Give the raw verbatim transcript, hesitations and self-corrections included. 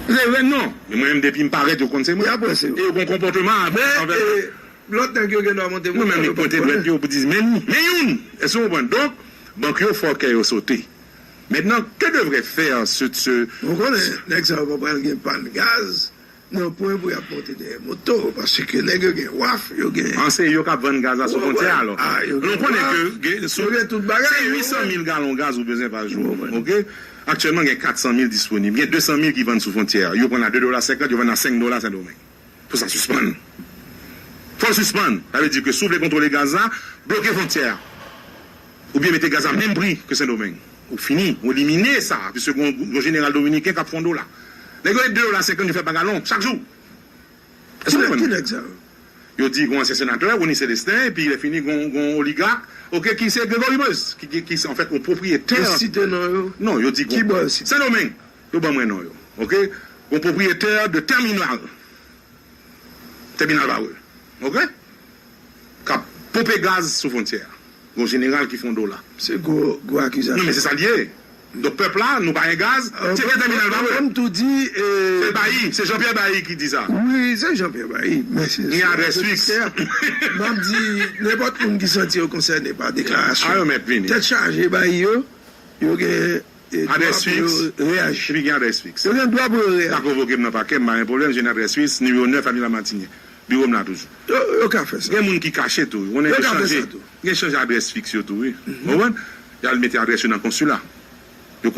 Se vre, non. Men mwen menm, depi m parèt, yo konn se mwen. E yo gen konpòtman avè... Men, lòt nèg yo gen dwa monte... Nou menm, li pote dwèt yo pou di, men nou, men youn. Èske w konprann? Donk, bank yo fò kè yo sote. Maintenant, que devrait faire ce, ce... Ou konnen, nèg sa yo pa pral gen pàn gaz nan pwen pou y ap monte dèyè moto, paske nèg yo gen waf, yo gen... An, se yo k ap vann gaz la sou fwontyè a, alò. Nou konnen ke gen, yo gen tout bagay, se uit san mil galon gaz ou bezwen pa jou. Oke? Aktyèlman, gen kat san mil disponib. Gen de san mil ki vann sou fwontyè a. Yo pran a de dola senkant, yo vann a senk dola Sendomeng. Fò sa sispann. Fò l sispann. Sa vle di ke si w vle kontwole gaz la, bloke fwontyè a. Oubyen mete gaz la menm pri ke Sendomeng. Ou fini. Ou elimine sa. Piske gon, gon jeneral dominiken k ap fè yon dola. Nèg yo gen de dola senkant yo fè pa galon chak jou. Èske w konprann? Ki nèg sa yo? Yo di gon ansyen senatè, Rony Célestin, epi lè fini gon, gon oligak, oke, ki se Gregory Meuse, ki, ki, ki se, anfèt, yon pwopriyetè. Yo site non yo? Non, yo di gon... Ki bò yo site? Sendomeng. Yo ban mwen non yo. Oke? Gon pwopriyetè de tèminal. Tèminal Varreux. Oke? K ap ponpe gaz sou fwontyè a. Gon jeneral ki fè yon dola. Se gwo, gwo akizasyon. Non, men se sa l ye. Donk, pèp la, nou pa gen gaz. Se gen tèminal Varreux. Ou konn tou di, e... Se Bailly, se Jean-Pierre Bailly ki di sa. Wi, se Jean-Pierre Bailly, men se... Gen adrès fiks. M ap di, nenpòt moun ki santi yo konsène pa deklarasyon... A, yo mèt vini. Tèt chaje Bailly yo, yo gen, e, dwa pou yo reyaji. Epi gen adrès fiks. Yo gen dwa pou yo reyaji. Ka konvoke m nan pakè, m pa gen pwoblèm, jwenn adrès fiks, nimewo nèf, Avenue Lamartinière. Biwo m la toujou. Yo, yo ka fè sa. Gen moun ki kache tou, wi. Konnen yo chanje, gen chanje adrès fiks yo tou, wi. Ou konprann? Y al mete adrès yo nan konsila. Yo